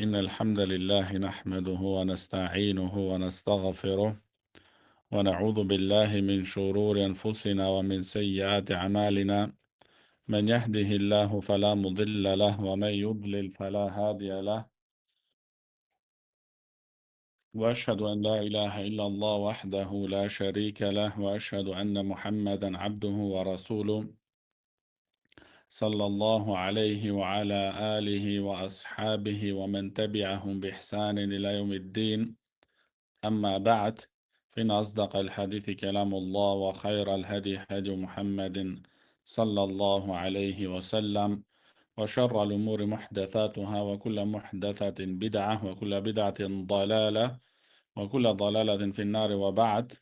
إن الحمد لله نحمده ونستعينه ونستغفره ونعوذ بالله من شرور أنفسنا ومن سيئات أعمالنا من يهده الله فلا مضل له ومن يضلل فلا هادي له وأشهد أن لا إله إلا الله وحده لا شريك له وأشهد أن محمدا عبده ورسوله صلى الله عليه وعلى آله وأصحابه ومن تبعهم بإحسان إلى يوم الدين أما بعد فإن أصدق الحديث كلام الله وخير الهدي هدي محمد صلى الله عليه وسلم وشر الأمور محدثاتها وكل محدثة بدعة وكل بدعة ضلالة وكل ضلالة في النار وبعد.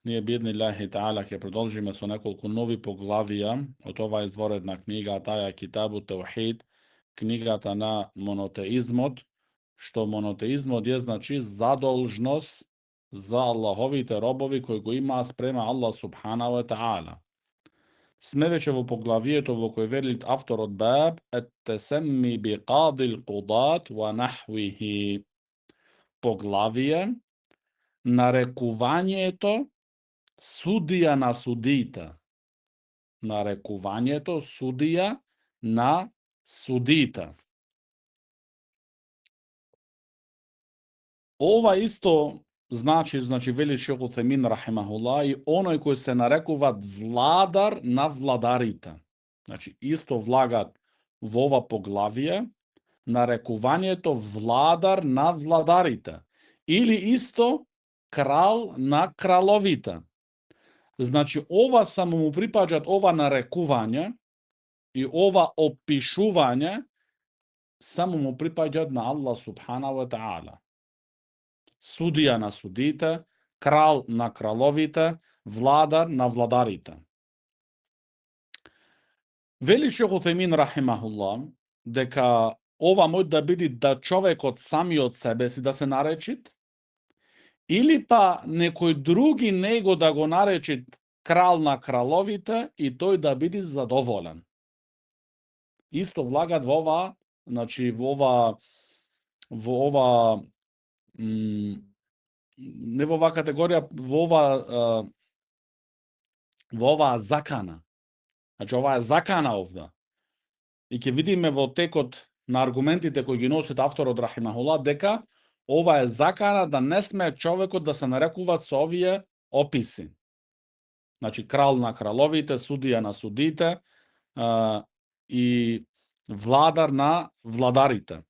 Ние биднилахи таала ќе продолжиме со неколку нови поглавија од оваа изворедна книга, таа е Китабу Таухид, книгата на монотеизмот, што монотеизмот е значи задолжност за Аллаховите робови кои го имаа спрема Аллах субханаху ва таала. Сме веќе во поглавието во кој вели авторот баб ет-тесемми би қадил қудат ва нахвихи. Поглавие нарекувањето судија на судиите. Нарекувањето судија на судиите. Ова исто значи вели Шейх Утхемин рахимахуллах и оној кој се нарекуваат владар на владарите. Значи исто влагат во ова поглавие нарекувањето владар на владарите или исто крал на краловите. Значи ова само му припаѓаат ова нарекување и ова опишување само му припаѓаат на Аллах субханаху ва таала. Судија на судите, крал на краловите, владар на владарите. Вели Шейх Утхемин рахимахуллах дека ова може да биде да човекот самиот себе си да се наречит, или па некој други него да го наречи крал на краловите и тој да биде задоволен. Исто влагат во ова, значи во ова не во оваа категорија, во ова закана. Значи ова е закана овде. И ќе видиме во текот на аргументите кои ги носит авторот рахимахуллах дека ова е закана да не сме човекот да се нарекуваат со овие описи. Значи крал на краловите, судија на судите и владар на владарите.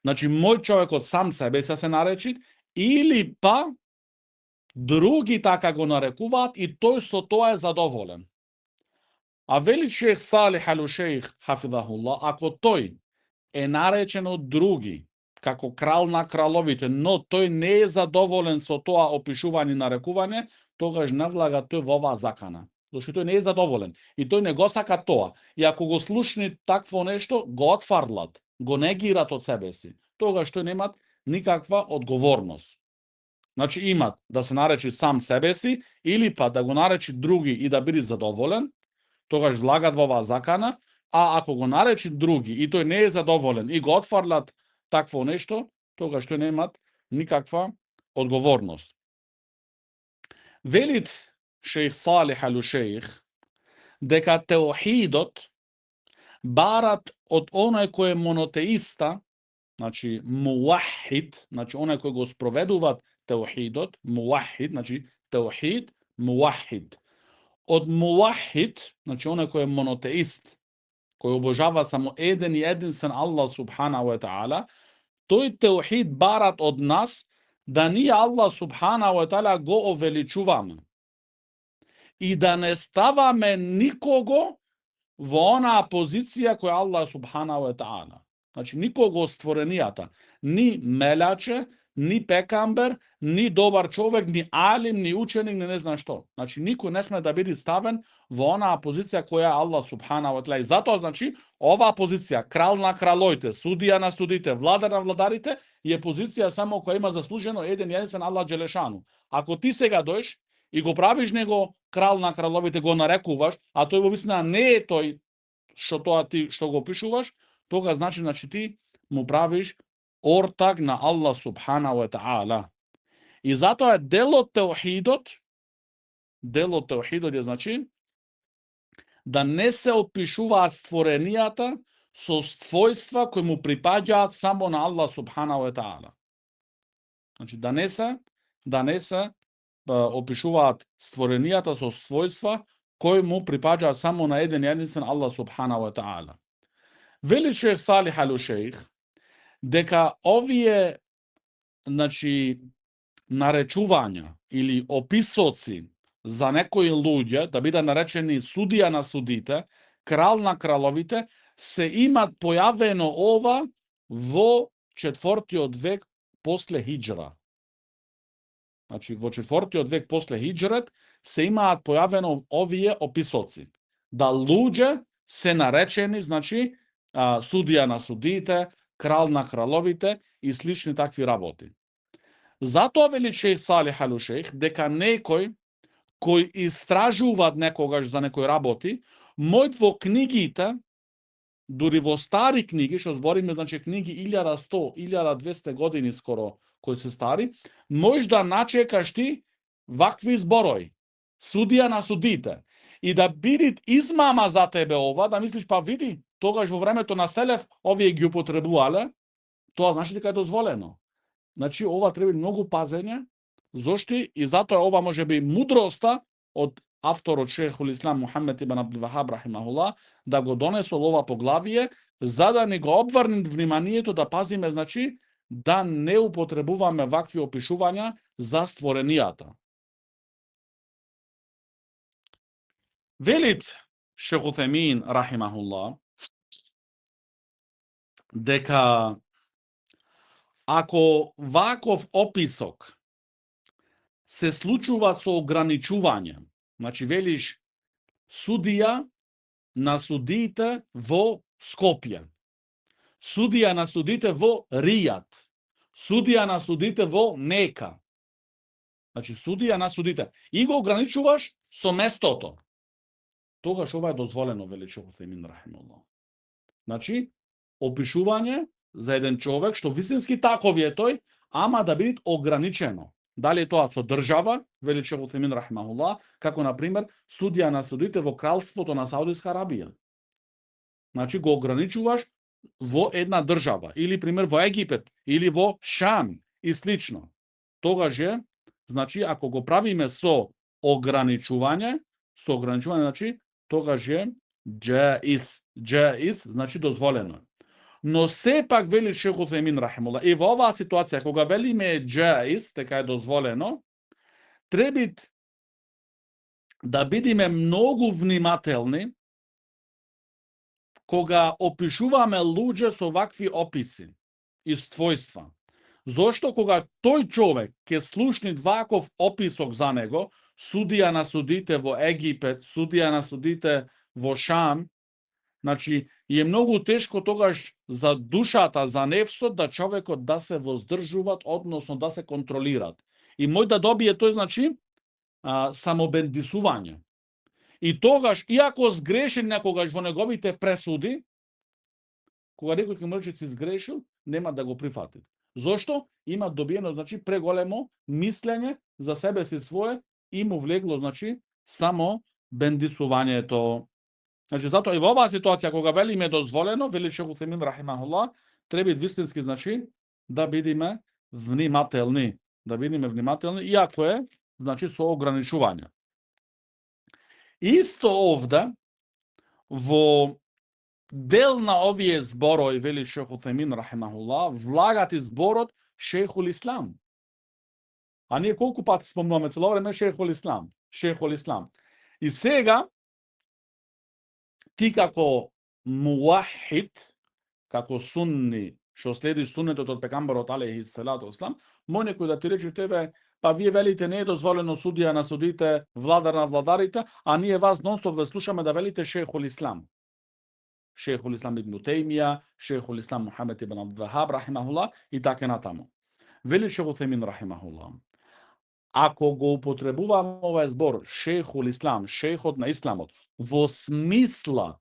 Значи мој човекот сам себе се наречи или па други така го нарекуваат и тој со тоа е задоволен. А вели Шейх Салих ал-Шейх хафидахуллах, ако тој е наречен од други како крал на краловите, но тој не е задоволен со тоа опишување и нарекување, тогаш не влага тој во оваа закана. Зашто тој не е задоволен и тој не го сака тоа. И ако го слушни такво нешто, го отфрлат, го негират од себе си. Тогаш тој немат никаква одговорност. Значи имат да се наречи сам себе си или па да го наречи други и да биде задоволен, тогаш влагат во оваа закана, а ако го наречи други и тој не е задоволен и го отфрлат такво нешто, тогаш тој немат никаква одговорност. Велит Шейх Салих ал-Шейх дека теохидот барат од оној кој е монотеиста, значи муахид, значи оној кој го спроведуваат теохидот, муахид, значи теохид, муахид. Од муахид, значи оној кој е монотеист, кој обожава само еден и единствен Аллах субханаху ва таала, тој теохид барат од нас да ние Аллах субханаху ва таала го увеличуваме и да не ставаме никого во онаа позиција која Аллах субханаху ва таала. Значи никого од створенијата, ни мелаче, ни пекамбер, ни добар човек, ни алим, ни ученик, ни не знам што. Значи никој не сме да биде ставен во онаа позиција која е Аллах субханаху ва таала. И затоа значи оваа позиција крал на кралоите, судија на судите, владар на владарите е позиција само која има заслужено еден и единствен Аллах Джелешану. Ако ти сега дојш и го правиш него крал на краловите, го нарекуваш, а тој во вистина не е тој што тоа ти што го пишуваш, тога значи ти му правиш ортак на Аллах субхана ва таала. И затоа дел од теохидот е значи да не се опишуваат створенијата со својства кои му припаѓаат само на Аллах субхана ва таала. Значи да не се опишуваат створенијата со својства кои му припаѓаат само на еден единствен Аллах субхана ва таала. Вели шех Салих ал-Шейх дека овие, значи, наречувања или описоци за некои луѓе да бидат наречени судија на судите, крал на краловите, се имат појавено ова во 4-тиот век после хиџра. Значи, во 4-тиот век после хиџрет се имаат појавено овие описоци. Да луѓе се наречени, значи, судија на судите, крал на краловите и слични такви работи. Затоа вели шех Салих ал-Шейх дека некој кој истражуваат некогаш за некои работи, мојт во книгите, дури во стари книги, што збориме, значи книги 1100, 1200 години скоро кои се стари, можеш да начекаш ти вакви зборои, судија на судите, и да бидит измама за тебе ова, да мислиш, па види, тогаш во времето на Селеф овие ги употребувале, тоа значи дека е дозволено. Значи, ова треба многу пазење, зошто и затоа ова може би мудроста од авторот шейхул Ислам Мухамед ибн Абдул Вахаб рахимахуллах да го донесол ова поглавие, за да ни го обврне вниманието да пазиме, значи, да не употребуваме вакви опишувања за створенијата. Велит шейх Утемин рахимахуллах дека ако ваков описок се случува со ограничување, значи велиш судија на судиите во Скопје, судија на судите во Ријад, судија на судите во Мека, значи судија на судите, и го ограничуваш со местото, тогаш ова е дозволено, вели шейх Утемин рахимахуллах. Значи, опишување за еден човек, што вистински таков е тој, ама да биде ограничено. Дали е тоа со држава, вели шейх Утемин рахимахуллах, како на пример судија на судите во кралството на Саудиска Арабија. Значи го ограничуваш во една држава, или пример во Египет, или во Шам и слично. Тогаш е, значи ако го правиме со ограничување, значи тогаш е џаиз, значи дозволено. Но сепак вели шейх Утемин рахимахуллах, и во оваа ситуација кога велиме џаиз, дека е дозволено, треба да бидиме многу внимателни кога опишуваме луѓе со вакви описи и својства. Зошто кога тој човек ќе слушни ваков описок за него, судија на судите во Египет, судија на судите во Шам, значи е многу тешко тогаш за душата, за нефсот, да човекот да се воздржуваат, односно да се контролираат. И мој да добие тој, значи, самобендисување. И тогаш, иако сгреши некогаш во неговите пресуди, кога некој ќе може си сгрешил, нема да го прифати. Зошто? Има добиено, значи, преголемо мислење за себе си свое и му влегло, значи, само бендисувањето. Значи, затоа и во оваа ситуација, кога велиме дозволено, вели шейх Утемин рахимахуллах, треба вистински, значи, да бидиме внимателни. Иако е, значи, со ограничување. Исто овде, во дел на овие зборови, вели шейх Утемин рахимахуллах, влагат и зборот шейхул Ислам. А ние колку пати спомнуваме цело време шейхул Ислам. И сега, ти како муахид, како сунни, што следи суннетот од пегамберот алейхи селату вассалам, може некој да ти рече тебе, па вие велите не е дозволено судија на судите, владар на владарите, а ние вас нонстоп ве слушаме да велите шейхул Ислам. Шейхул Ислам ибн Тејмија, шейхул Ислам Мухамед ибн Абдул Вахаб рахимахуллах и така натаму. Вели шейх Утемин рахимахуллах, ако го употребуваме овој збор шейхул Ислам, шейхот на исламот, во смисла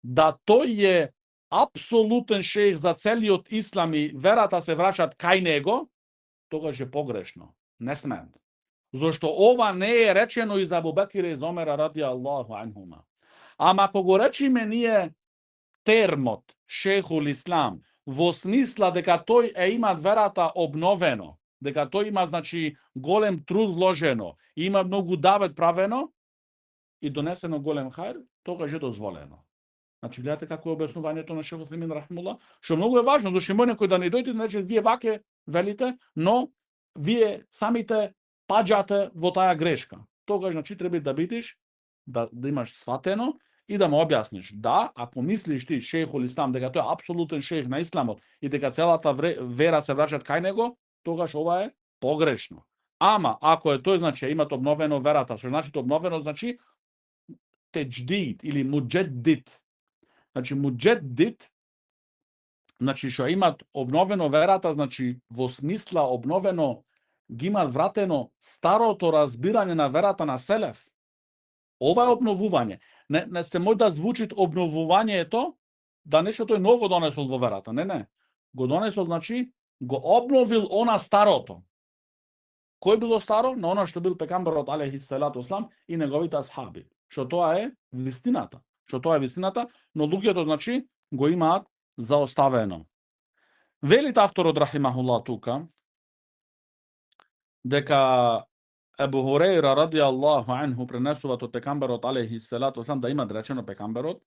да тој е апсолутен шејх за целиот ислам и верата се враќат кај него, тогаш е погрешно. Не смеат. Зошто ова не е речено и за Абу Бекир и за Омера ради Аллаху анхума. Ама ако го речиме ние термот, шейхул ислам, во смисла дека тој има верата обновено, дека тој има, значи, голем труд вложено, има многу давет правено и донесено голем хајр, тогаш е дозволено. Значи, гледате како е објаснувањето на шейхул Исламин рахимуллах, што многу е важно, зашто има некој да не дојде, значи, вие ваке велите, но вие самите паѓате во таа грешка. Тогаш, значи, треба да бидеш, да имаш сватено и да му објасниш. Да, ако мислиш ти шейхул ислам дека тој е апсолутен шейх на исламот и дека целата вера се враќат кај него, тогаш ова е погрешно. Ама ако е тој, значи имат обновено верата, што значи обновено, значи теџдид или муџеддид. Значи муџеддид, значи што имат обновено верата, значи во смисла обновено ги имат вратено старото разбирање на верата на селеф. Ова е обновување. Не се може да звучи обновувањето да нешто тој ново донесол во верата. Не. Го донесол, значи, го обновил она старото. Кој било старо? На она што бил пекамберот алейхи салату вассалам и неговите асхаби. Што тоа е вистината. Но луѓето, значи, го имаат заоставено. Велит авторот рахимахуллах тука дека Ебу Хурейра ради Аллаху анху пренесуваат од пекамберот алейхи салату вассалам да има речено пекамберот: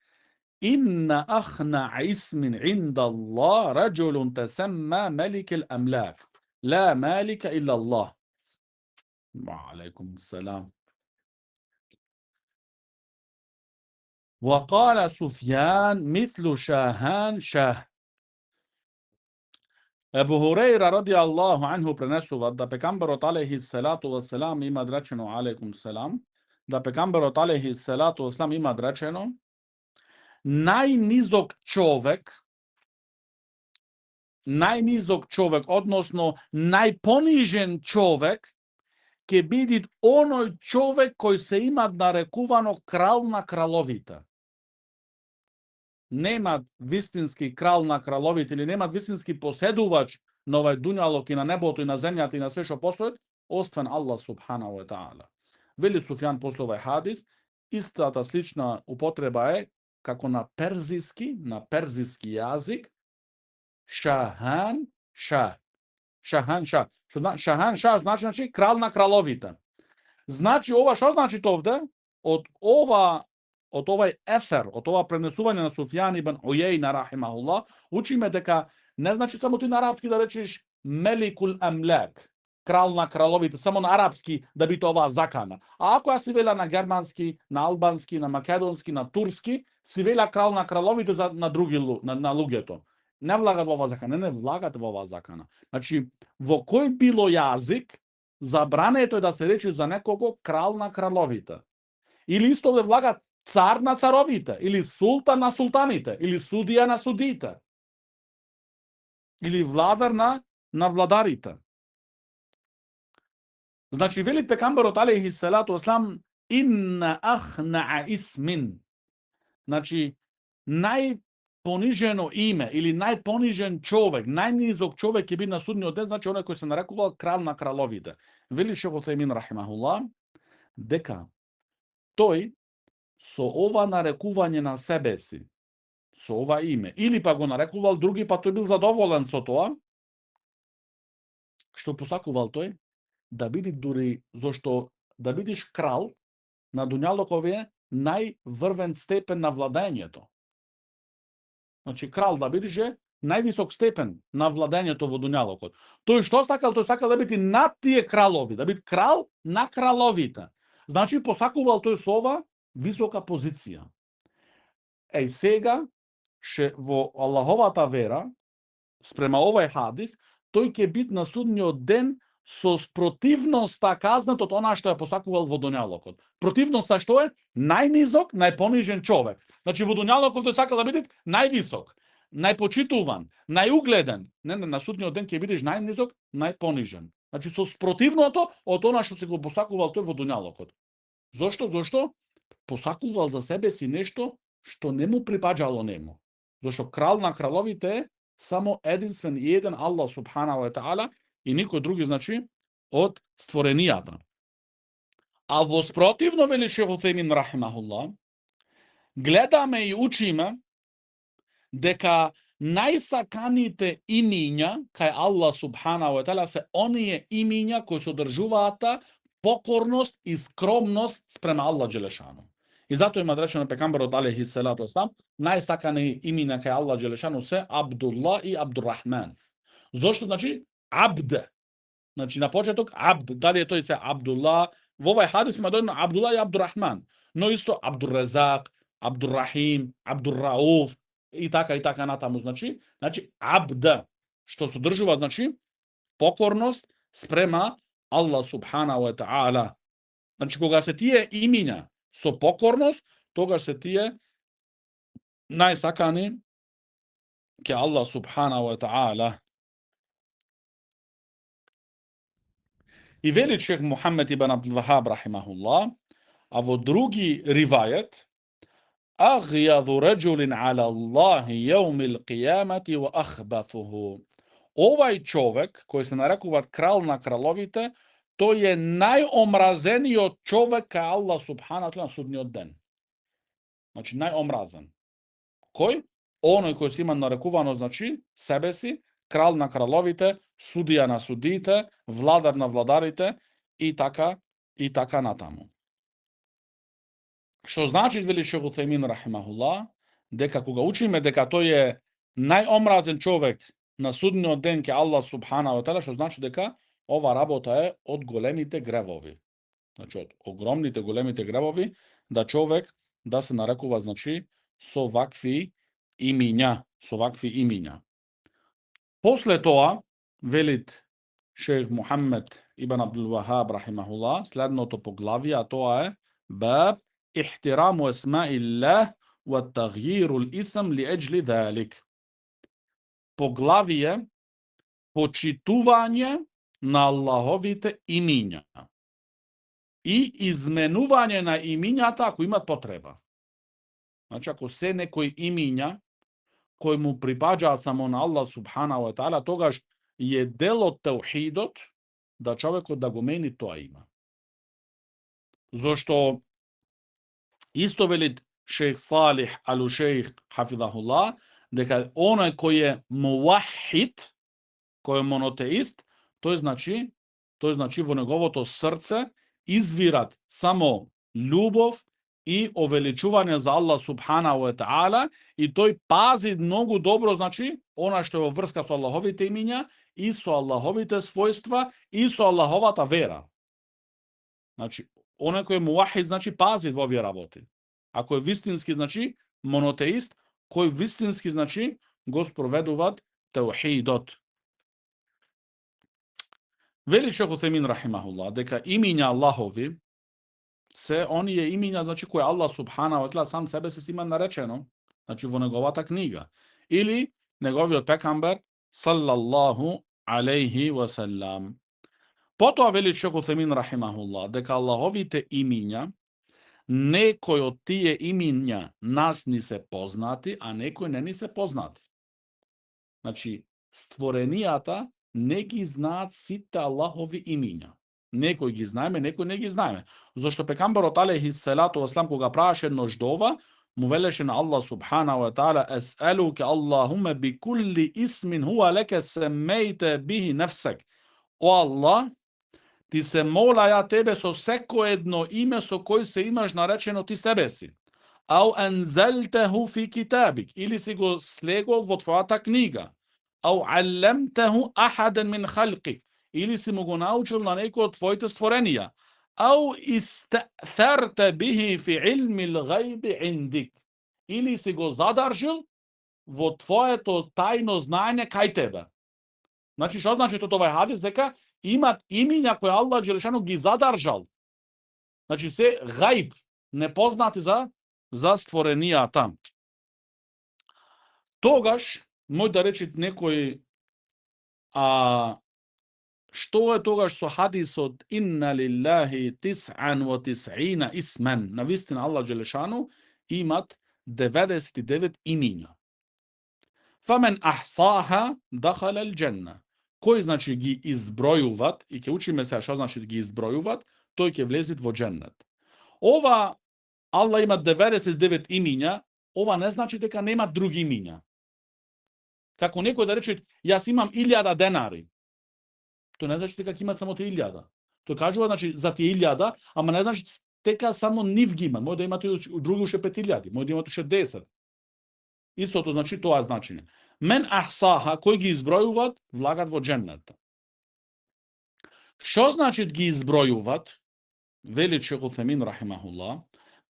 Инна ахна исмин инда Аллах раджулун тесемма маликul амлак. Ла малика илла Аллах. Ва алейкум салам. وقال سفيان مثل شاهان شاه. Ебу Хурейра ради Аллаху анху пренесуваат да пекамберот алейхи салату вассалам има речено алейкум салам, да пекамберот алейхи салату вассалам има речено: најнизок човек, односно најпонижен човек ќе биде оној човек кој се има нарекувано крал на краловите. Нема вистински крал на краловите или нема вистински поседувач на овај дуњалок и на небото и на земјата и на се што постои, освен Аллах субханаху ва таала. Вели Суфјан после овај хадис, истата слична употреба е како на перзиски јазик, шахан ша. Шахан ша. Шахан ша значи крал на краловите. Значи ова што значи овде? Од овај ефер, од ова пренесување на Суфјан ибн Ујейна рахимахуллах, учиме дека не значи само ти на арапски да речеш Меликул Амлак, крал на краловите, само на арапски да биде оваа закана. А ако ја си вела на германски, на албански, на македонски, на турски, си вела крал на краловите на други на луѓето. Не влагат во оваа закана, не влагат во оваа закана. Значи, во кој било јазик, забрането е да се рече за некого крал на краловите. Или исто да влагат цар на царовите, или султан на султаните, или судија на судиите, или владар на владарите. Значи, вели пекамберот алейхи салату вассалам: инна ахна исмин. Значи, најпонижено име или најпонижен човек, најнизок човек ќе биде на судниот ден, значи оној кој се нарекувал крал на краловите. Вели шейх Утајмин рахимахуллах дека тој со ова нарекување на себе си, со ова име, или па го нарекувал други, па тој бил задоволен со тоа, што посакувал тој да биде дури, зашто да бидеш крал на дуњалокот е најврвен степен на владењето. Значи крал да бидеш е највисок степен на владењето во дуњалокот. Тој што сакал? Тој сакал да биде над тие кралови, да биде крал на краловите. Значи посакувал тој со ова висока позиција. Сега, во Аллаховата вера, спрема овај хадис, тој ќе биде на судниот ден со спротивноста казнат од она што ја посакувал во дуњалокот. Противноста што е? Најнизок, најпонижен човек. Значи во дуњалокот тој сакал да биде највисок, најпочитуван, најугледен. Не, на судниот ден ќе бидеш најнизок, најпонижен. Значи со спротивното од она што се го посакувал тој во дуњалокот. Зошто? Посакувал за себе си нешто што не му припаѓало нему. Зашто крал на краловите е само единствен и еден Аллах субханаху ва таала и никој други, значи, од створенијата. А воспротивно, вели Шейх Утхеймин рахимахуллах, гледаме и учиме дека најсаканите имиња кај Аллах субханаху ва таала се оние имиња кои содржуваат покорност и скромност спрема Аллах Джелешану. И затоа има речено пекамберот алейхи селату вассалам, најсакани имиња кај Аллах Джелешану се Абдуллах и Абдуррахман. Зошто значи абд? Значи на почеток абд, дали е тој се Абдуллах, во овај хадис има дојдено Абдуллах и Абдуррахман, но исто Абдуррезак, Абдуррахим, Абдуррауф и така натаму, значи абд, што содржува, значи покорност спрема Аллах субханаху ва таала. Значи кога се тие имиња со покорност, тогаш се тие најсакани ке Аллах субханаху ва таала. И вели шейх Мухаммед ибн Абдул Вахаб рахимахуллах, а во други ривајет, агјаду раджулин ала Аллахи јаумил қијамати ва ахбатhuhu. Овај човек, кој се нарекува крал на краловите, тој е најомразениот човек кај Аллах субханаху ва таала на судниот ден. Значи најомразен. Кој? Оној кој се има нарекувано, значи, себе си, крал на краловите, судија на судиите, владар на владарите и така натаму. Што значи, вели Шейх Утхеймин рахимахуллах, дека кога учиме дека тој е најомразен човек на судниот ден ке Аллах субханаху ва таала, што значи дека ова работа е од големите гревови. Значи од огромните големите гревови да човек да се нарекува, значи, со вакви имиња. После тоа, велит шейх Мухаммед ибн Абдул Вахаб рахимахуллах, следното поглавие, а тоа е баб ихтираму есмаиллах ва тагйирул исм ли еджли залик. Поглавие почитување на Аллаховите имиња и изменување на имињата ако имат потреба. Значи, ако се некои имиња кои му припаѓаат само на Аллах субханаху ва таала, тогаш е дел од теухидот да човекот да го мени тоа има. Зошто исто велит шейх Салих ал-Ушейх хафизахуллах, дека оној кој е муахид, кој е монотеист, тој значи во неговото срце извират само љубов и овеличување за Аллах субханаху ва таала, и тој пази многу добро, значи, она што е во врска со Аллаховите имиња и со Аллаховите својства и со Аллаховата вера. Значи, оној кој е муахид, значи, пази во овие работи. Ако е вистински, значи, монотеист, кој вистински, значи, го спроведуваат теухидот. Вели Шейх Утхеймин рахимахуллах, дека имиња Аллахови се оние имиња, значи, кои Аллах субханаху ва таала сам себе си има наречено, значи во неговата книга, или неговиот пекамбер саллаллаху алейхи ва салам. Потоа вели Шейх Утхеймин рахимахуллах, дека Аллаховите имиња, некои од тие имиња нас ни се познати, а некои не ни се познати. Значи, створенијата не ги знаат сите Аллахови имиња. Некој ги знаеме, некој не ги знаеме. Зашто пекамберот алейхи селату вассалам кога правеше еднош дова, му велеше на Аллах субханаху ва таала: "Ес'алука Аллахуме би кулли исмин хуа лека семејте бихи нефсек." О Аллах, ти се мола ја тебе со секое едно име со кој се имаш наречено ти себе си. Ау анзелтеху фи китабик, или си го слегол во твојата книга. Ау алламтеху ахаден мин халқик, или си му го научил на некој од твоите створенија. Ау иста'тharta бихи фи илмил гајби индик, или си го задржил во твоето тајно знаење кај тебе. Значи, што значи тоа хадис? Дека имат имиња кои Аллах Джелешану ги задржал. Значи, се гајб, непознати за створенијата. Тогаш, мој да речи некој, што е тогаш со хадисот инна лиллахи тис'ан ва тис'ина исмен? Навистина Аллах Джелешану имат 99 имиња. Фамен ахсаха дахала ал-дженна. Кој значи ги избројуват, и ќе учиме сега што значи ги избројуват, тој ќе влезе во дженнет. Ова Аллах има 99 имиња, ова не значи дека нема други имиња. Како некој да рече, јас имам 1000 денари. Тоа не значи дека ќе има само 1000. Тој кажува значи за тие 1000, ама не значи дека само нив ги има. Може да имате други уште 5000, може да имате уште 10. Истото значи тоа значење. Мен ахсаха, кој ги избројуваат, влагат во дженнет. Што значи ги избројуваат? Вели Шейх Утхемин рахимахуллах,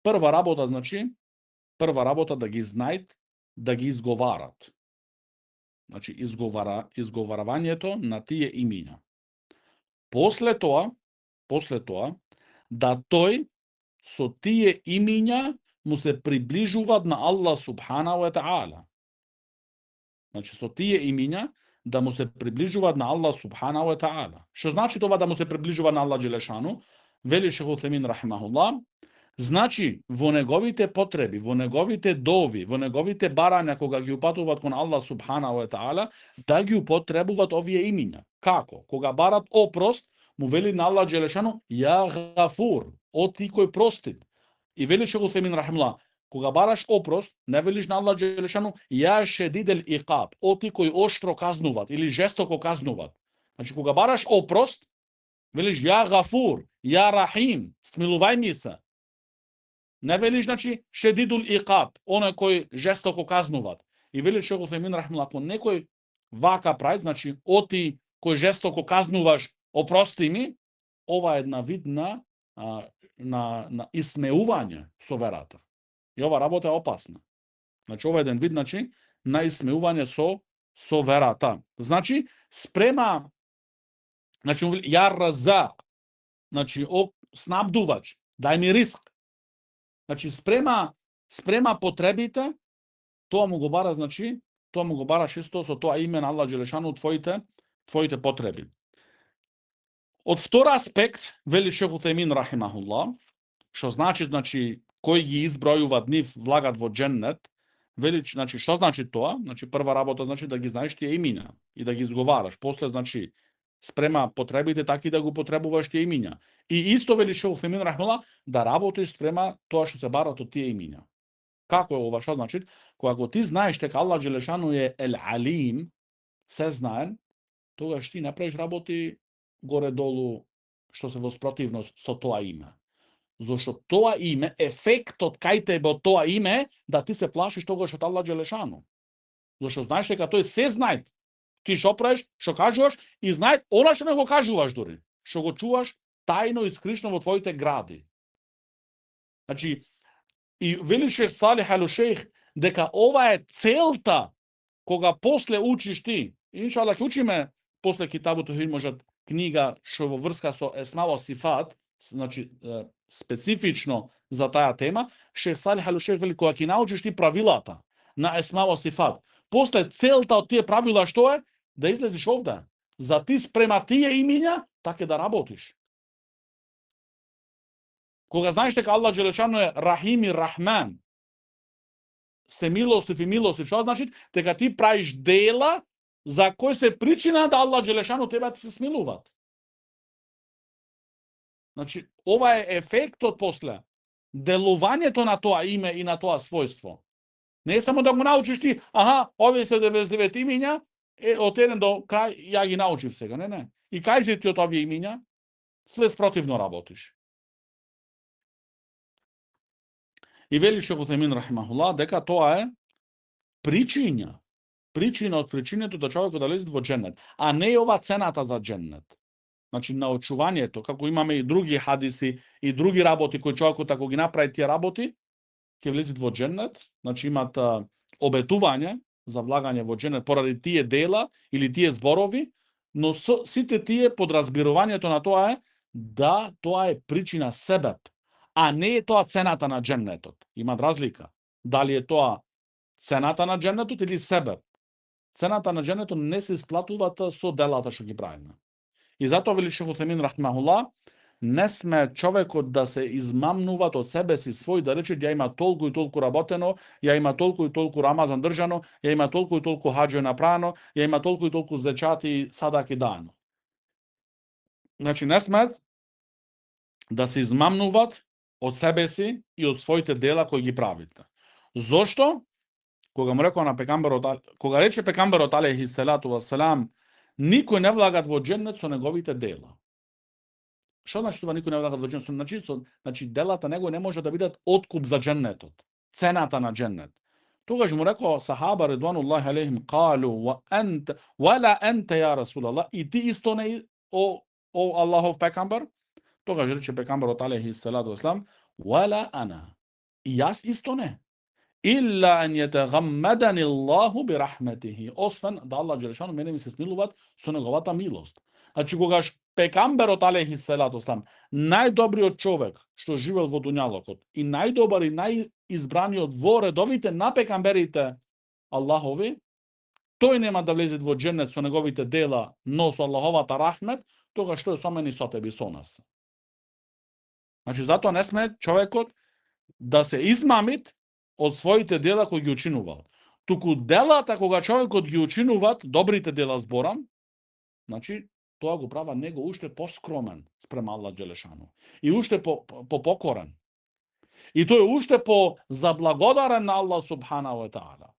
прва работа да ги знаат, да ги изговарат. Значи изговаравањето на тие имиња. После тоа да тој со тие имиња му се приближуваат на Аллах субханаху ва таала. Значи со тие имиња да му се приближуваат на Аллах субханаху ва таала. Што значи тоа да му се приближува на Аллах джелешану? Вели Шейх Утхемин рахимахуллах, значи во неговите потреби, во неговите дови, во неговите барања кога ги упатуваат кон Аллах субханаху ва таала, да ги употребуваат овие имиња. Како? Кога барат опрост, му вели на Аллах джелешану ја гафур, о ти кој простит. И вели Шейх Утхемин рахимахуллах, кога бараш опрост, не велиш на Аллах джелешану ја шедидел иқаб, о ти кој оштро казнуваат или жестоко казнуваат. Значи кога бараш опрост, велиш ја гафур, ја рахим, смилувај ми се. Не велиш значи шедидул иқаб, оној кој жестоко казнуваат. И велиш Шейх Утхемин рахимахуллах, ако некој вака прави, значи о ти кој жестоко казнуваш, опрости ми, ова е една вид на исмеување со верата. И ова работа е опасна. Значи ова е еден вид на исмеување со верата. Значи спрема, значи ја разак, значи о снабдувач, дај ми риск. Значи спрема потребите, тоа му го бара, значи тоа му го бараш исто со тоа име на Аллах джелешану твоите потреби. Од втор аспект, вели Шейх Утхемин рахимахуллах, што значи кој ги избројуваат нив влагат во дженнет, вели значи што значи тоа? Значи прва работа значи да ги знаеш тие имиња и да ги изговараш. После значи спрема потребите така и да го потребуваш тие имиња. И исто вели Шейх Утхемин рахимахуллах да работиш спрема тоа што се барат од тие имиња. Како е ова? Што значи? Кога ти знаеш дека Аллах джелешану е ел алим, се знаен, тогаш ти направиш работи горе-долу што се во спротивност со тоа име. Зошто тоа име, ефектот кај тебе од тоа име да ти се плашиш тогаш од Аллах джелешану. Зошто знаеш дека тој се знае. Ти што правиш, што кажуваш и знае она што не го кажуваш дури. Што го чуваш тајно и скришно во твоите гради. Значи, и вели Шейх Салих ал-Шейх дека ова е целта кога после учиш ти. Иншалла ќе учиме после Китабут Таухид можат книга што во врска со есма ва сифат, значи специфично за таа тема, Шейх Салих ал-Шейх вели кога ќе научиш ти правилата на есма ва сифат, после целта од тие правила што е да излезеш овде, за ти спрема тие имиња така да работиш. Кога знаеш дека Аллах джелешану е Рахим и Рахман, се милостив и милостив, што значи дека ти правиш дела за кој се причина да Аллах джелешану тебе ти се смилуваат. Значи, ова е ефектот после делувањето на тоа име и на тоа својство. Не е само да го научиш ти, овие се 99 имиња, од еден до крај ја ги научив сега, не. И кај се ти од овие имиња, све спротивно работиш. И вели Шейх Утхемин рахимахуллах дека тоа е причина од причиното да човекот да лезе во дженнет, а не е ова цената за дженнет. Значи научувањето, како имаме и други хадиси и други работи кои човекот ако ги направи тие работи, ќе влезе во дженнет, значи имат обетување за влагање во дженнет поради тие дела или тие зборови, но сите тие подразбирувањето на тоа е да тоа е причина себеп, а не е тоа цената на дженнетот. Има разлика. Дали е тоа цената на дженнетот или себеп. Цената на дженнетот не се исплатува со делата што ги правиме. И затоа вели Шейх Утхемин рахимахуллах, Не сме човекот да се измамнуваат од себе си свој, да рече ја има толку и толку работено, ја има толку и толку Рамазан држано, ја има толку и толку хаџе направено, ја има толку и толку зечати садаки дано. Значи не смеат да се измамнуваат од себе си и од своите дела кои ги правите. Зошто? Кога му рекол на пекамберот, кога рече пекамберот алейхи селату ва селам, никој не влагат во џеннет со неговите дела. Што значи тоа никој не влагат во џеннет? Значи делата него не може да бидат откуп за џеннетот, цената на џеннет. Тогаш му рекол сахаба редвануллахи алейхим калу ва анта вала анта ја расулаллах, и ти исто не о Аллахов пекамбер? Тогаш рече пекамберот алейхи селату ва селам, вала ана, и јас исто не. Illa an yataghammadani Allahu bi rahmatihi. Освен да Аллах џелешану мене ми се смилуваат со неговата милост. Значи когаш пекамберот алейхи селату селам, најдобриот човек што живеел во дуњалокот и најдобар и најизбраниот во редовите на пекамберите Аллахови, тој нема да влезе во џеннет со неговите дела, но со Аллаховата рахмет, тогаш што е со мене и со тебе и со нас. Значи затоа не сме човекот да се измамит од своите дела кои ги учинувал. Туку делата кога човекот ги учинуваат, добрите дела зборам, значи тоа го права него уште поскромен спрема Аллах џелешану. И уште покорен. И тој уште заблагодарен на Аллах субханаху ва таала.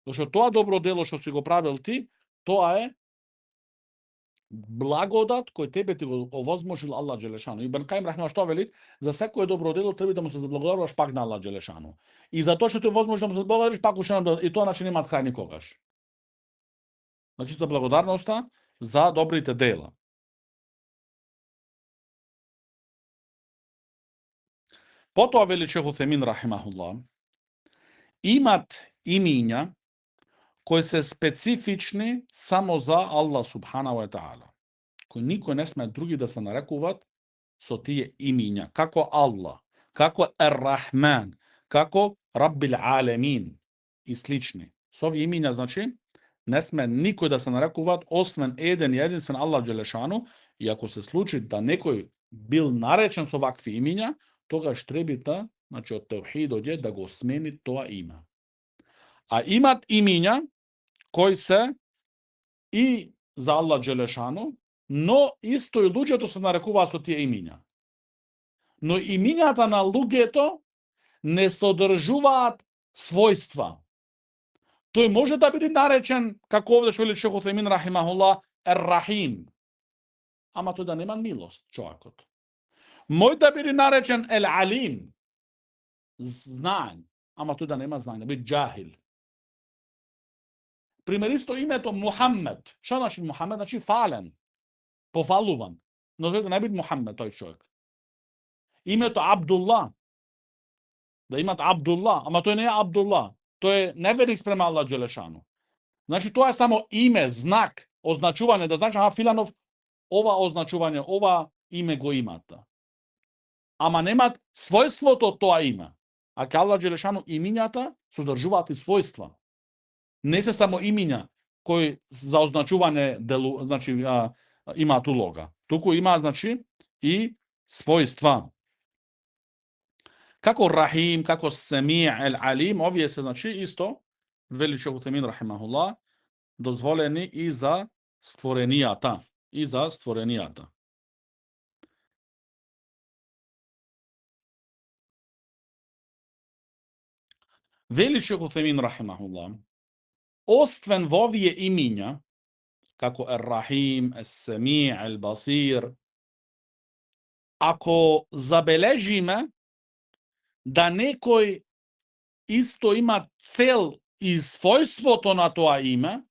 Зашто тоа добро дело што си го правил ти, тоа е благодат кој тебе ти го овозможил Аллах џелешану. Ибн Каим рахимахуллах што вели, за секое добро дело треба да му се заблагодаруваш пак на Аллах џелешану. И за тоа што ти овозможил да му се заблагодариш, пак уште и тоа значи нема крај никогаш. Значи за благодарноста за добрите дела. Потоа вели Шейх Утхемин рахимахуллах, имат имиња кои се специфични само за Аллах субханаху ва таала. Кој никој не сме други да се нарекуваат со тие имиња, како Аллах, како Ер-Рахман, како Раббил Алемин и слични. Со овие имиња, значи, не сме никој да се нарекуваат освен еден и единствен Аллах џелешану, и ако се случи да некој бил наречен со вакви имиња, тогаш требите, значи од теухидот е да го смени тоа име. А имат имиња кои се и за Аллах џелешану, но исто и луѓето се нарекуваат со тие имиња. Но имињата на луѓето не содржуваат својства. Тој може да биде наречен, како овде што вели Шейх Утхемин рахимахуллах, Ер-Рахим, ама тој да нема милост човекот. Може да биде наречен Ел-Алим, знаен, ама тој да нема знаење, биде џахил. Пример исто името Мухаммед. Што значи Мухаммед? Значи фален, пофалуван. Но тој да не биде Мухаммед тој човек. Името Абдулла, да имат Абдулла, ама тој не е Абдулла. Тој е неверник спрема Аллах џелешану. Значи тоа е само име, знак, означување, да значи Филанов ова означување, ова име го имата. Ама немат својството тоа име. А ка Аллах џелешану имињата содржуваат и својства. Не се само имиња кои за означување делу, значи имаат улога. Туку има, значи, и својства. Како Рахим, како Семиъ, Ел-Алим, овие се, значи, исто, вели Шейх Утхемин рахимахуллах, дозволени и за створенијата. И за створенијата. Вели Шейх Утхемин рахимахуллах, освен во овие имиња, како Ер-Рахим, Ес-Семиъ, Ел-Басир, ако забележиме да некој исто има цел и својството на тоа име,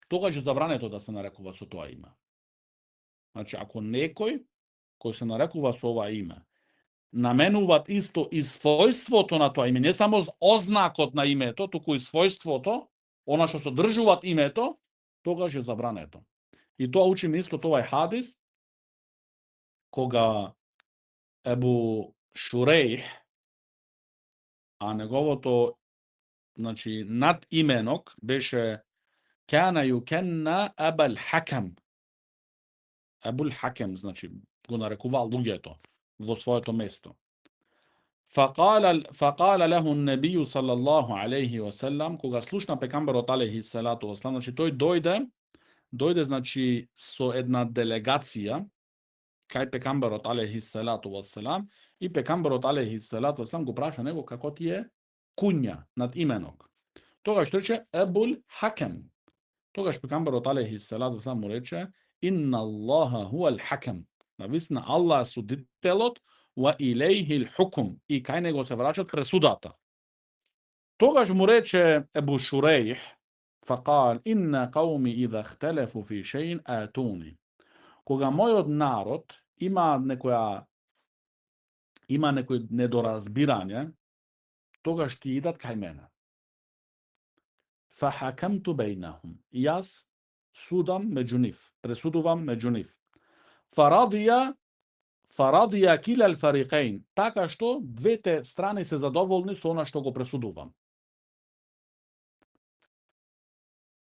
тогаш е забрането да се нарекува со тоа име. Значи, ако некој кој се нарекува со ова име, наменуваат исто и својството на тоа име, не само ознакот на името, туку и својството, она што содржуваат името, тогаш е забрането. И тоа учиме исто тоа е хадис, кога Ебу Шурейх, а неговото, значи, над именок беше Кана юкенна Абул Хакам. Абул Хакем, значи, го нарекува луѓето во своето место. فقال له النبي صلى الله عليه وسلم, кога слушна пекамберот алейхи салату васелам, значи тој дојде значи со една делегација кај пекамберот алейхи салату васелам, и пекамберот алейхи салату васелам го праша него како ти е куња, над именок. Тогаш рече Ебул Хакем. Тогаш пекамберот алейхи салату васелам му рече Инна Аллаха хуал хакем. Навистина Аллах е судителот, ва илейхи хукум, и кај него се враќат пресудата. Тогаш му рече Ебу Шурейх, факал инна кауми идha ихтелефу фи шејин атуни. Кога мојот народ има некој недоразбирање, тогаш ти идат кај мене. Фахакамту бейнахум. И јас судам меѓу нив, пресудувам меѓу нив. Фарадија кила алфариқейн, така што двете страни се задоволни со она што го пресудувам.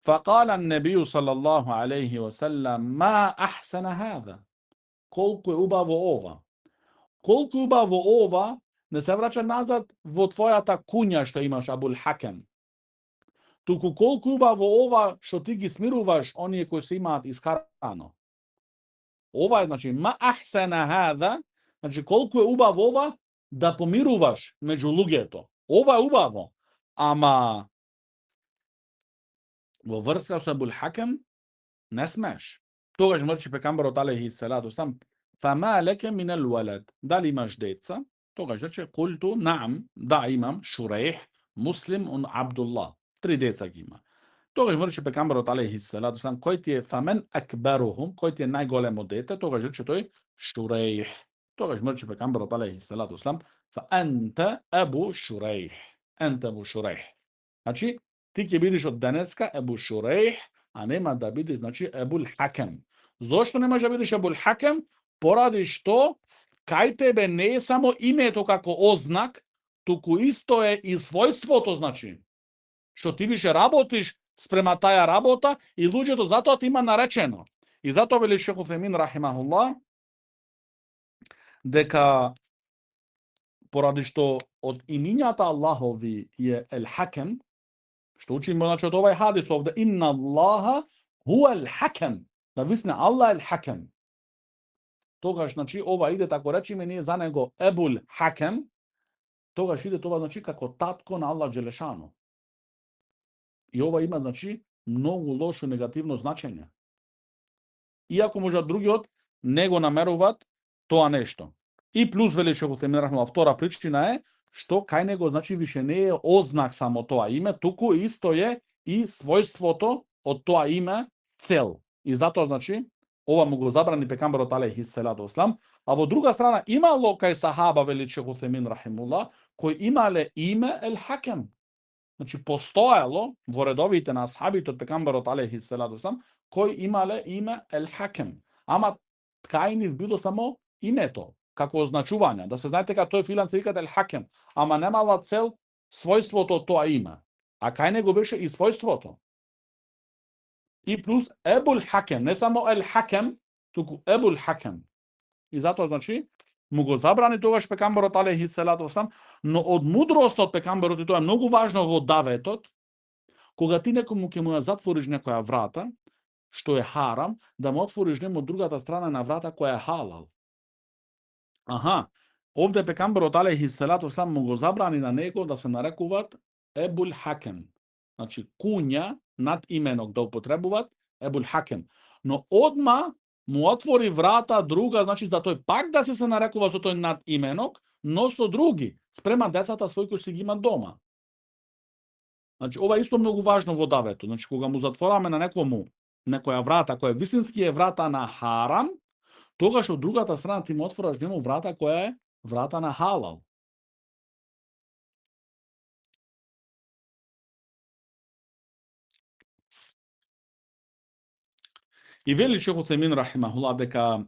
Факала небију салаллаху алейхи ва саллам, ма ахсана хада. Колку е убаво ова. Колку е убаво ова, не се враќа назад во твојата куња што имаш, Абул Хакем. Туку колку е убаво ова што ти ги смируваш оние кои се имаат искарано. Ова е, значи, ма ахсана хада, значи колку е убаво ова да помируваш меѓу луѓето. Ова е убаво, ама во врска со Абул Хакем не смеш. Тогаш му рече пекамберот алейхи салату васелам, фама леке минел валад, дали имаш деца? Тогаш рече култу наам, да имам, Шурейх, Муслим, Абдуллах. 3 деца ги има. Тогаш му рече пекамберот алейхи салату васелам, кој ти е фамен акбарухум, кој ти е најголемо дете? Тогаш рече тој Шурейх. Тогаш му рече пекамберот алейхи салату васелам, фа анта Абу Шурейх. Анта Абу Шурейх. Значи ти ќе бидеш од денеска Ебу Шурейх, а нема да бидеш, значи, Ебул Хакем. Зошто не може да бидеш Ебул Хакем? Поради што кај тебе не е само името како ознак, туку исто е и својството, значи. Што ти више работиш спрема таја работа и луѓето затоа ти има наречено. И затоа вели Шейх Утхајмин рахимахуллах, дека поради што од имињата Аллахови е Ел Хакем, што учиме, значи, од овај хадис овде, инна Аллаха хуа ел хакем. Да висне Аллах ел хакем. Тогаш, значи, ова иде, тако речиме, ние за него Ебул Хакем, тогаш иде това, значи, како татко на Аллах Джелешану. И ова има, значи, многу лошо негативно значење. Иако можат другиот не го намеруваат тоа нешто. И плюс, вели Шейх Утхајмин рахимахуллах, втора причина е што кај него, значи, више не е ознак само тоа име, туку исто е и својството од тоа име цел. И затоа, значи, ова му го забрани пекамберот алейхи салату васелам, а во друга страна имало кај сахаба, вели Шейх Утхајмин рахимахуллах, кои имале име Ел Хакем. Значи, постоело во редовите на асхабите од пекамберот алейхи салату васелам, кои имале име Ел Хакем. Ама кај нив било само името, како означување, да се знаете дека тој филан се викат Ел Хакем, ама немала цел својството од тоа име. А кај него беше и својството. И плюс Ебул Хакем, не само Ел Хакем, туку Ебул Хакем. И затоа, значи, му го забрани тогаш пекамберот алейхи салату васелам, но од мудроста од пекамберот, и тоа е многу важно во даветот, кога ти некому ќе му ја затвориш некоја врата, што е харам, да му отвориш нему од другата страна на врата која е халал. Аха, овде пекамберот алейхи салату васелам му го забрани на него да се нарекуваат Ебул Хакем. Значи, куња над именок да употребуваат Ебул Хакем. Но одма му отвори врата друга, значи да тој пак да се нарекува со тој над именок, но со други, спрема децата свој кои си ги има дома. Значи, ова е исто многу важно во давето. Значи, кога му затвораме на некому некоја врата која вистински е врата на харам, тогаш од другата страна ти му отвораш нему врата која е врата на халал. И вели Шейх Утхајмин рахимахуллах дека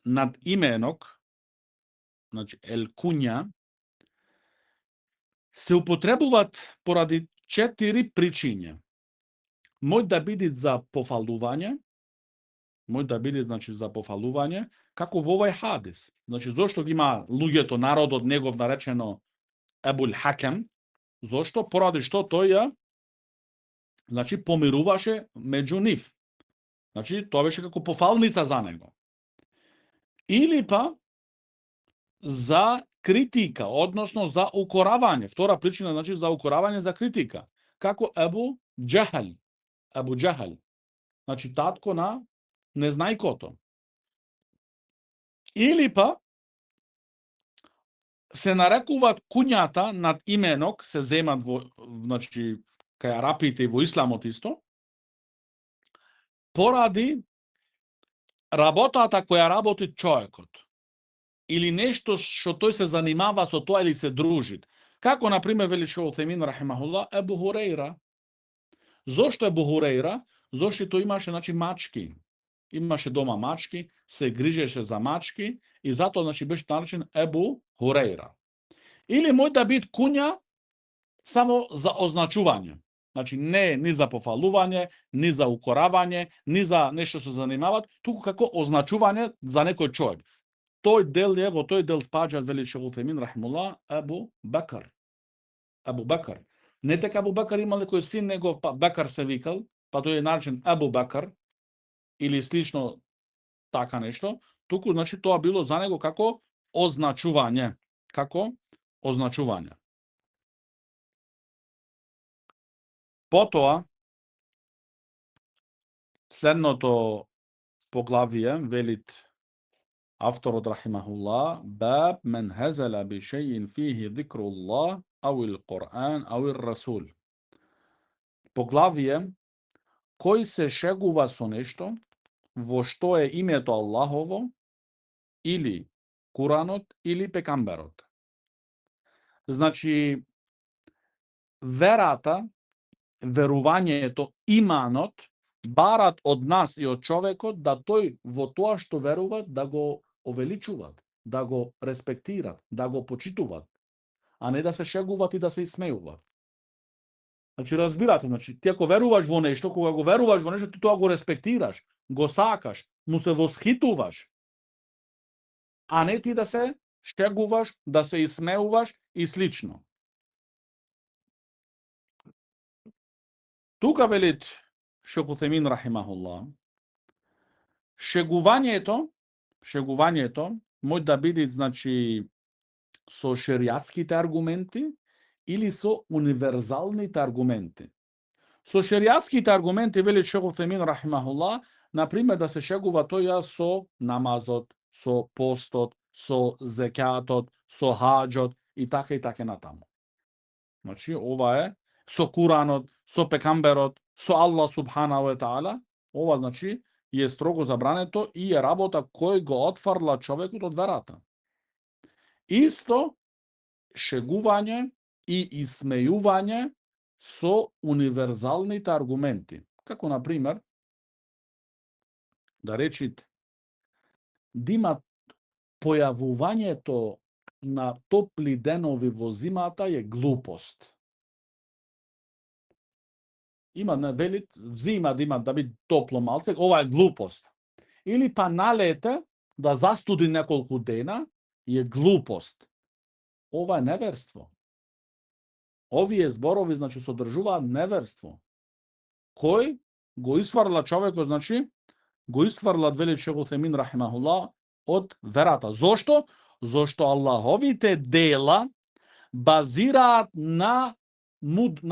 над именок, значи ел куња, се употребуваат поради 4 причини. Може да биде за пофалување, може да биде значи за пофалување, како во овај хадис. Значи зошто ги има луѓето, народот негов наречено Ебул Хакем? Зошто? Поради што тој ја значи помируваше меѓу нив. Значи тоа беше како пофалница за него. Или па за критика, односно за укоравање. Втора причина значи за укоравање, за критика. Како Ебу Џахал. Ебу Џахал. Значи татко на незнајкото. Или па се нарекуваат куњата над именок, се земат во, значи, кај арапите и во исламот исто, поради работата која работи човекот. Или нешто што тој се занимава со тоа или се дружи. Како, например, вели Шейх Утхајмин рахимахуллах, Ебу Хурейра. Зошто Ебу Хурейра? Зошто тој имаше, значи, мачки. Имаше дома мачки, се грижеше за мачки и затоа, значи, беше наречен Ебу Хурейра. Или може да биде куња само за означување. Значи, не ни за пофалување, ни за укоравање, ни за нешто се занимават, туку како означување за некој човек. Тој дел е, во тој дел спаѓа, вели Шейх Утхајмин рахимуллах, Ебу Бекр. Ебу Бекр. Не дека Ебу Бекр имал некој син негов, па Бекр се викал, па тој е наречен Ебу Бекр, или слично така нешто, туку, значи, тоа било за него како означување. Како означување. Потоа, следното поглавие, велит авторот рахимахуллах, баб мен хезела би шејин фихи зикруллах, ау ил Коран, ау ил Расул. Поглавие, кој се шегува со нешто, во што е името Аллахово, или Куранот, или пекамберот. Значи, верата, верувањето, иманот, барат од нас и од човекот да тој во тоа што веруват да го увеличуваат, да го респектират, да го почитуваат, а не да се шегуваат и да се исмејуваат. Значи, разбирате, значи, ти ако веруваш во нешто, кога го веруваш во нешто, ти тоа го респектираш, го сакаш, му се восхитуваш, а не ти да се шегуваш, да се исмеуваш и слично. Тука велит Шейх Утхајмин рахимахуллах, шегувањето може да биде, значи, со шеријатските аргументи или со универзалните аргументи. Со шеријатските аргументи вели Шейх Утхајмин рахимахуллах, например, да се шегува тој со намазот, со постот, со зекјатот, со хаџот и така натаму. Значи, ова е со Куранот, со пекамберот, со Аллах субханаху ва таала, ова, значи, е строго забрането и е работа кој го отфарла човекот од верата. Исто шегување и исмејување со универзалните аргументи. Како, например, да речите, да има појавувањето на топли денови во зимата е глупост. Има на велит зима да биде топло малце, ова е глупост. Или па на лете да застуди неколку дена е глупост. Ова е неверство. Овие зборови, значи, содржуваат неверство. Кој го исфарла човекот, значи, го исфарлат, вели Шейх Утхајмин рахимахуллах, од верата. Зошто? Зошто Аллаховите дела базираат на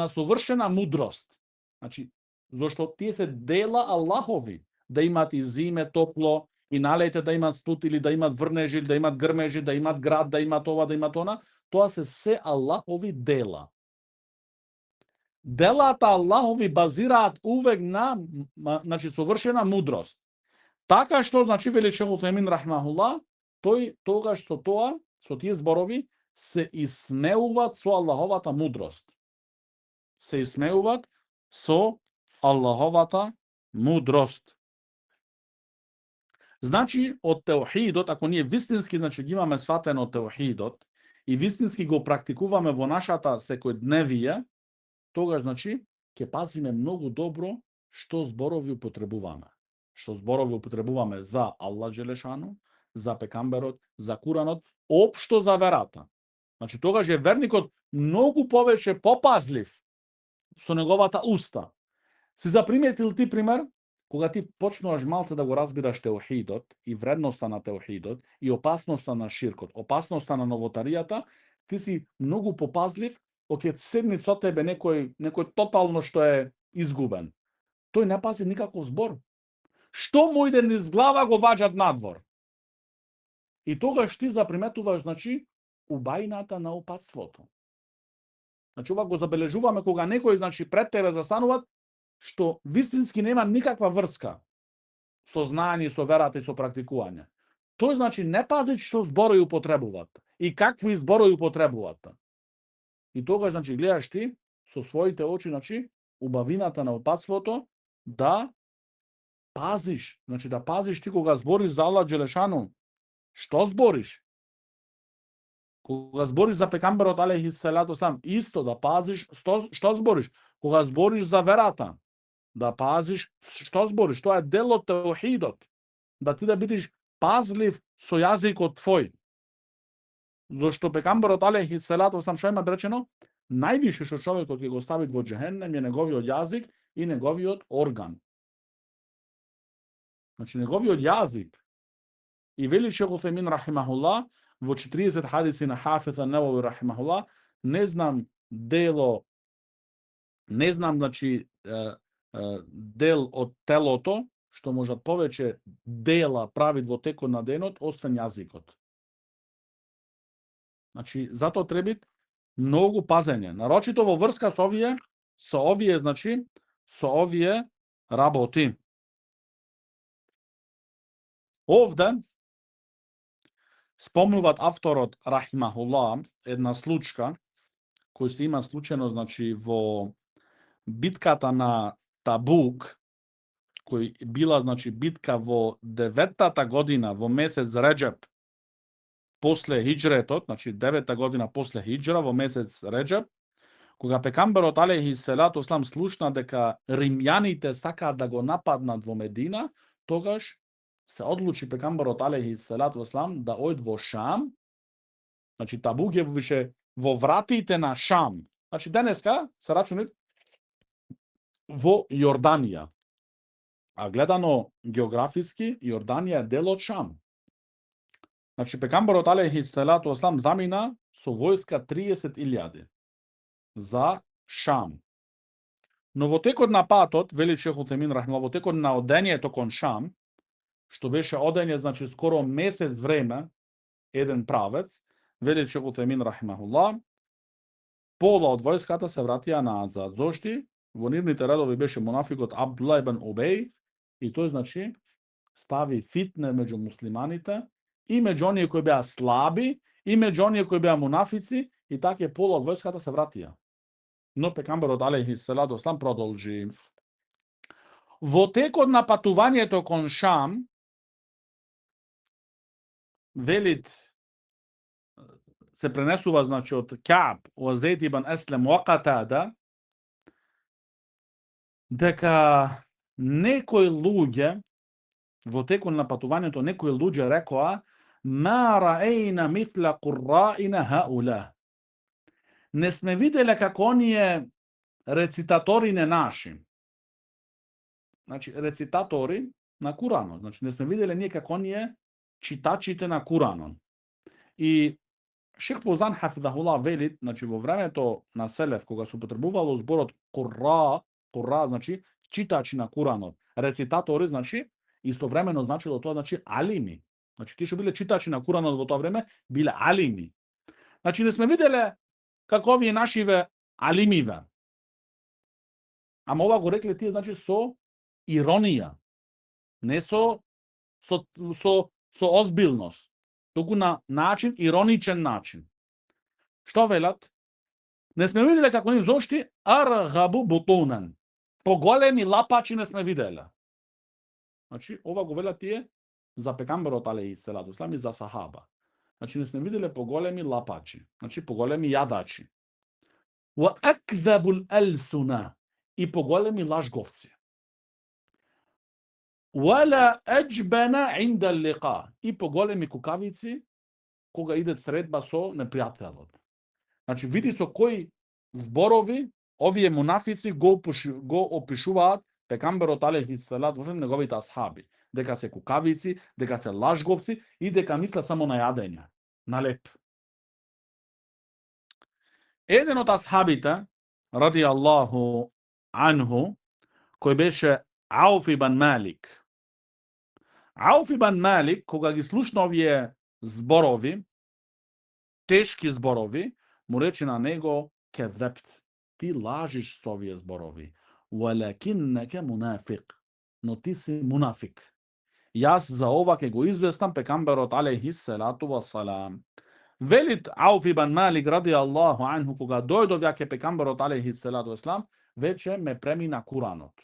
совршена мудрост. Значи, зошто тие се дела Аллахови, да имат и зиме топло, и налете да имат студ, или да имат врнежи, да имат грмежи, да имат град, да имат ова, да имат она, тоа се Аллахови дела. Делата Аллахови базираат увек на, значи, совршена мудрост. Така што, значи, вели Шейх Утхајмин рахимахуллах, тој тогаш со тоа, со тие зборови, се исмеуваат со Аллаховата мудрост. Се исмеуваат со Аллаховата мудрост. Значи, од теохидот, ако ние вистински, значи, ги имаме сватено теохидот и вистински го практикуваме во нашата секојдневие, тогаш, значи, ќе пазиме многу добро што зборови употребуваме. што зборови употребуваме за Аллах Джелешану, за пекамберот, за Куранот, општо за верата. Значи тогаш е верникот многу повеќе попазлив со неговата уста. Си заприметил ти пример, кога ти почнуваш малце да го разбираш теохидот и вредноста на теохидот и опасноста на ширкот, опасноста на новотаријата, ти си многу попазлив, ќе седни со тебе некој тотално што е изгубен. Тој не пази никаков збор. Што му иде низ глава го ваѓат надвор. И тогаш ти заприметуваш, значи, убајната на опатството. Значи, ова го забележуваме кога некој, значи, пред тебе застануваат, што вистински нема никаква врска со знаење, со верата и со практикување. Тој, значи, не пази што зборови употребуваат и какви зборови употребуваат. И тогаш, значи, гледаш ти со своите очи, значи, убавината на опатството да пазиш, значи да пазиш ти кога збориш за Аллах Джелешану. Што збориш? Кога збориш за пекамберот алейхи селату сам, исто да пазиш што збориш. Кога збориш за верата, да пазиш што збориш. Тоа е дел од теохидот. Да ти да бидеш пазлив со јазикот твој. Зошто пекамберот алейхи селату сам што има речено, највише што човекот ќе го стави во џехенем е неговиот јазик и неговиот орган. Значи неговиот јазик. И вели Шейх Утхајмин рахимахуллах во 40 хадиси на Хафиз ан-Навави рахимахуллах, не знам значи дел од телото што можат повеќе дела правит во текот на денот освен јазикот. Значи затоа треба многу пазење, нарочито во врска со овие работи. Овде спомнуваат авторот рахимахуллах една случка кој се има случено, значи, во битката на Табук, кој била, значи, битка во 9-та година во месец Реджеп после хиџретот, значи 9-та година после хиџра во месец Реджеп, кога пекамберот алейхи селату слам слушна дека римјаните сакаат да го нападнат во Медина, тогаш се одлучи пекамберот алейхи селату слам да ојде во Шам. Значи Табук е више во вратите на Шам. Значи денеска се рачуни во Јорданија. А гледано географиски, Јорданија е дел од Шам. Значи пекамберот алейхи селату слам замина со војска 30.000 за Шам. Но во текот на патот, вели Шейх Утхајмин рахимахуллах, во текот на одењето кон Шам, што беше одење, значи скоро месец време, еден правец, вели Шейх Утхајмин рахимахуллах, пола од војската се вратија назад. Зошти? Во нивните редови беше мунафикот Абдулла ибн Убеј и тој, значи, стави фитне меѓу муслиманите и меѓу оние кои беа слаби и меѓу оние кои беа мунафици и така пола од војската се вратија. Но пекамберот алейхи селату слам продолжи. Во текот на патувањето кон Шам, велит се пренесува, значи, од Кааб, Зейд ибн Еслем wa Qatада, дека некои луѓе во текот на патувањето некои луѓе рекоа: "Ма раейна мисла qurra'ina haula." Не сме виделе како оние рецитаторине наши. Значи рецитатори на Куранот. Значи не сме виделе ние како оние читачите на Куранот. И Шейх Фаузан хафизахуллах вели, значи во времето на Селеф, кога се употребувало зборот Курра, значи читачи на Куранот, рецитатори, значи истовремено значило тоа, значи алими. Значи тие што биле читачи на Куранот во тоа време биле алими. Значи не сме виделе како овие нашиве алимиве. Ама ова го рекле тие, значи, со иронија, не со озбилност, туку на начин, ироничен начин. Што велат? Не сме виделе како нив зошти аргабу бутунан. Поголеми лапачи не сме виделе. Значи, ова го велат тие за пекамберот алейхи селату слам и за сахаба. Значи, не сме виделе поголеми лапачи, значи поголеми јадачи. Wa akdhabul alsuna и поголеми лажговци. Wala ajbana inda al-liqa. И поголеми кукавици кога иде средба со непријателот. Значи види со кои зборови овие мунафици го опишуваат пекамберот алейхи салат во неговите асхаби, дека се кукавици, дека се лажговци и дека мислат само на јадење, на леп. Еден од асхабите, ради Аллаху анху, кој беше Ауф ибн Малик. Ауф ибн Малик, кога ги слушна овие зборови, тешки зборови, му рече на него, кезепт, ти лажиш со овие зборови. Валакиннека мунафик, но ти си мунафик. Јас за ова ке го известам пекамберот алейхи салату вассалам. Велит Ауф ибн Малик ради Аллаху анху, кога дојдов ја ке пекамберот алейхи салату вассалам, веќе ме премина Куранот,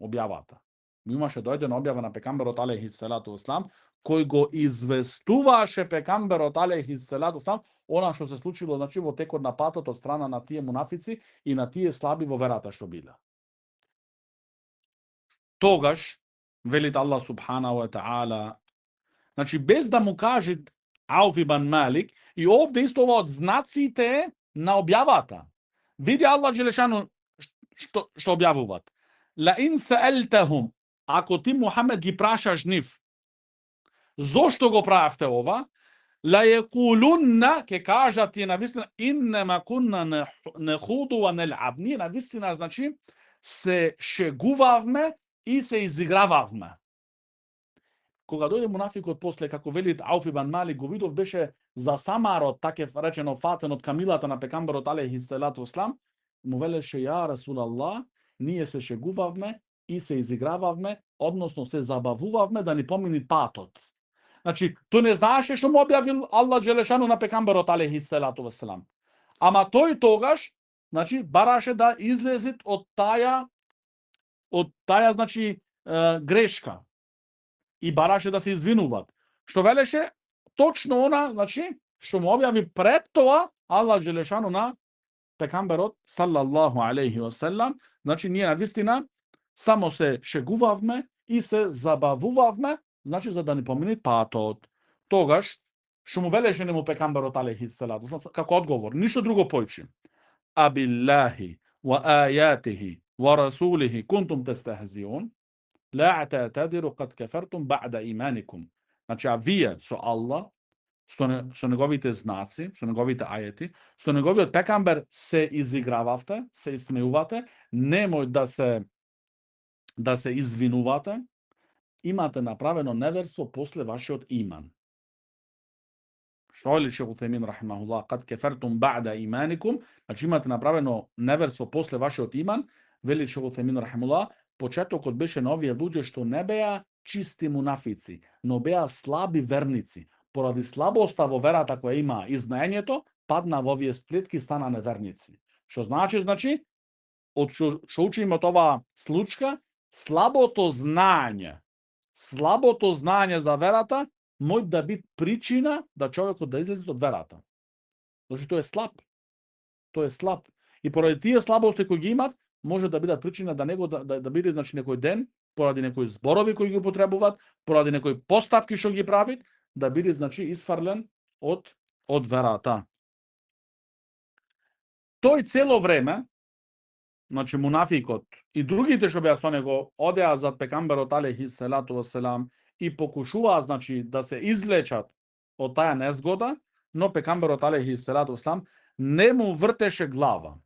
објавата. Имаше дојдена објава на пекамберот алейхи салату вассалам, кој го известуваше пекамберот алейхи салату вассалам она што се случило, значи во текот на патот од страна на тие мунафици и на тие слаби во верата што биле. Тогаш велит Аллах субхана ва таала, значи без да му каже Ауф ибн Малик, и овде исто ова од знаците на објавата. Види Аллах джелешану што објавуваат. Ла ин саелтахум, ако ти Мухамед ги прашаш нив, зошто го правевте ова? Ла јекулунна, ке кажат ти навистина, иннема кунна нехуду ва нелаб. Ние навистина, значи, се шегувавме и се изигрававме. Кога дојде мунафикот после, како велит Ауф ибн Малик, го видов, беше за самарот, таке речено фатен од камилата на пекамберот алейхи салату вассалам, му велеше, ја Расулаллах, ние се шегувавме и се изигрававме, односно се забавувавме да ни помини патот. Значи, тој не знаеше што му објавил Аллах джелешану на пекамберот алейхи салату вассалам. Ама тој тогаш, значи, бараше да излезе од таа значи грешка и бараше да се извинуваат. Што велеше точно она, значи, што му објави пред тоа Аллах джелешану на пекамберот салаллаху алейхи васелам. Значи, ние навистина само се шегувавме и се забавувавме, значи за да ни помини патот. Тогаш што му велеше нему пекамберот алейхи салату васелам, како одговор, ништо друго појчи. Абиллахи ва ајатихи ва расулихи кунтум тестехзиун, ла та'тадиру кад кафартум ба'да иманикум. Значи, а вие со Аллах, со неговите знаци, со неговите ајети, со неговиот пекамбер се изигрававте, се исмеувате, немој да се извинувате, имате направено неверство после вашиот иман. Што ли Шейх Утхајмин рахимахуллах, кад кафартум ба'да иманикум, значи имате направено неверство после вашиот иман, вели Шейх Утхајмин рахимахуллах, почетокот беше на овие луѓе што не беа чисти мунафици, но беа слаби верници. Поради слабоста во верата која има и знаењето, падна во овие сплетки, стана неверници. Што значи, од што учиме од оваа случка, слабото знаење за верата може да биде причина да човекот да излезе од верата. Зашто тој е слаб. И поради тие слабости кои ги имат, може да бидат причина да него да биде, значи, некој ден, поради некои зборови кои ги употребуваат, поради некои постапки што ги правит, да биде, значи, исфрлен од верата. Тој цело време, значи мунафикот и другите што беа со него, одеа зад пекамберот алейхи салату васелам и покушуваа, значи, да се излечат од таа незгода, но пекамберот алейхи салату васелам не му вртеше глава.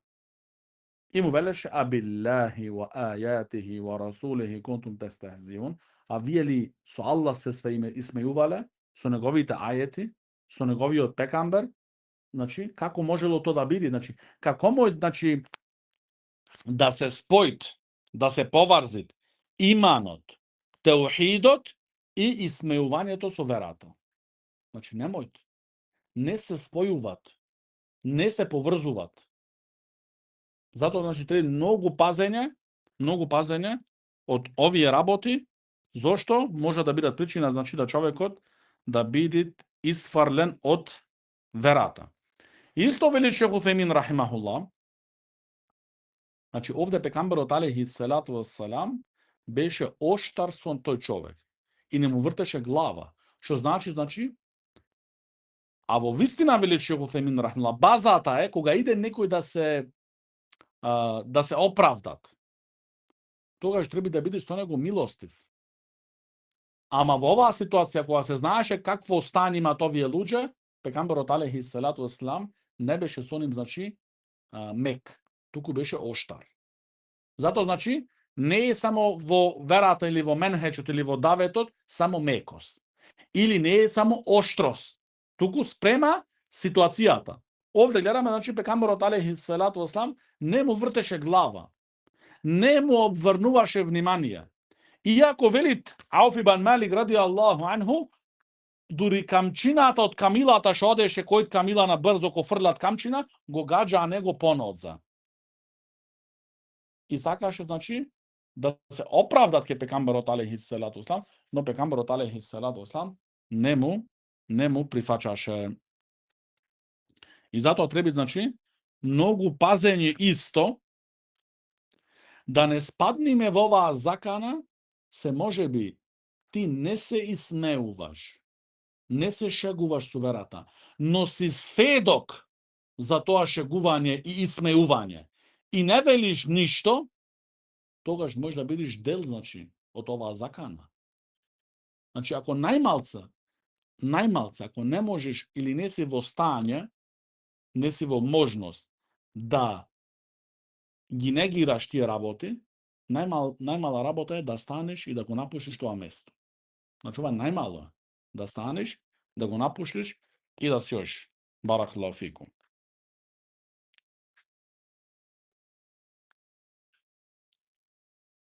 И му велеше, абиллахи ва ајатихи ва расулихи кунтум тестехзиун, а вие ли со Аллах се исмејувале, со неговите ајети, со неговиот пекамбер, значи, како можело тоа да биде, значи, како може, значи, да се спојат, да се поврзит иманот, теухидот и исмејувањето со верата. Значи, немојте. Не се спојуваат, не се поврзуваат. Затоа, значи, треба многу пазење од овие работи, зошто може да бидат причина, значи, да човекот да биде исфрлен од верата. Исто вели Шейх Утхајмин рахимахуллах, значи, овде пекамберот алейхи салату вассалам беше оштар со тој човек и не му вртеше глава. Што значи, а во вистина вели Шейх Утхаимин рахмелла, базата е кога иде некој да се оправдат. Тогаш треба да бидеш со него милостив. Ама во оваа ситуација кога се знаеше какво стан имаат овие луѓе, пегамберот алейхи салату веселам не беше со ним, значи, мек, туку беше оштар. Затоа, значи, не е само во верата или во менхеджот или во даветот само мекост. Или не е само оштрост, туку спрема ситуацијата. Овде гледаме, значи, пегамберот алейхи салату веселам не му вртеше глава, не му обврнуваше внимание. Иако велит Ауф ибн Малик ради Аллаху анху, дури камчината од камилата што одеше кој камила на брзо ко фрлат камчина, го гаджа, а не го понодза. И сакаше, значи, да се оправдат ке пегамберот алейхи салату веселам, но пегамберот алейхи салату веселам не му прифачаше. И затоа треба, значи, многу пазење исто да не спадниме во оваа закана. Се можеби ти не се исмеуваш, не се шегуваш со верата, но си сведок за тоа шегување и исмеување и не велиш ништо, тогаш можеш да бидеш дел, значи, од оваа закана. Значи, ако најмалце, ако не можеш или не си во стање, не си во можност да ги негираш тие работи, најмала работа е да станеш и да го напуштиш тоа место. Значи, ова најмало е. Да станеш, да го напуштиш и да си ош. Баракаллаху фикум.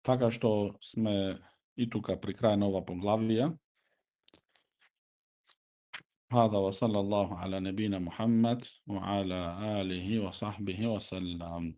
Така што сме и тука при крај на ова поглавие. هذا وصلى الله على نبينا محمد وعلى آله وصحبه وسلم.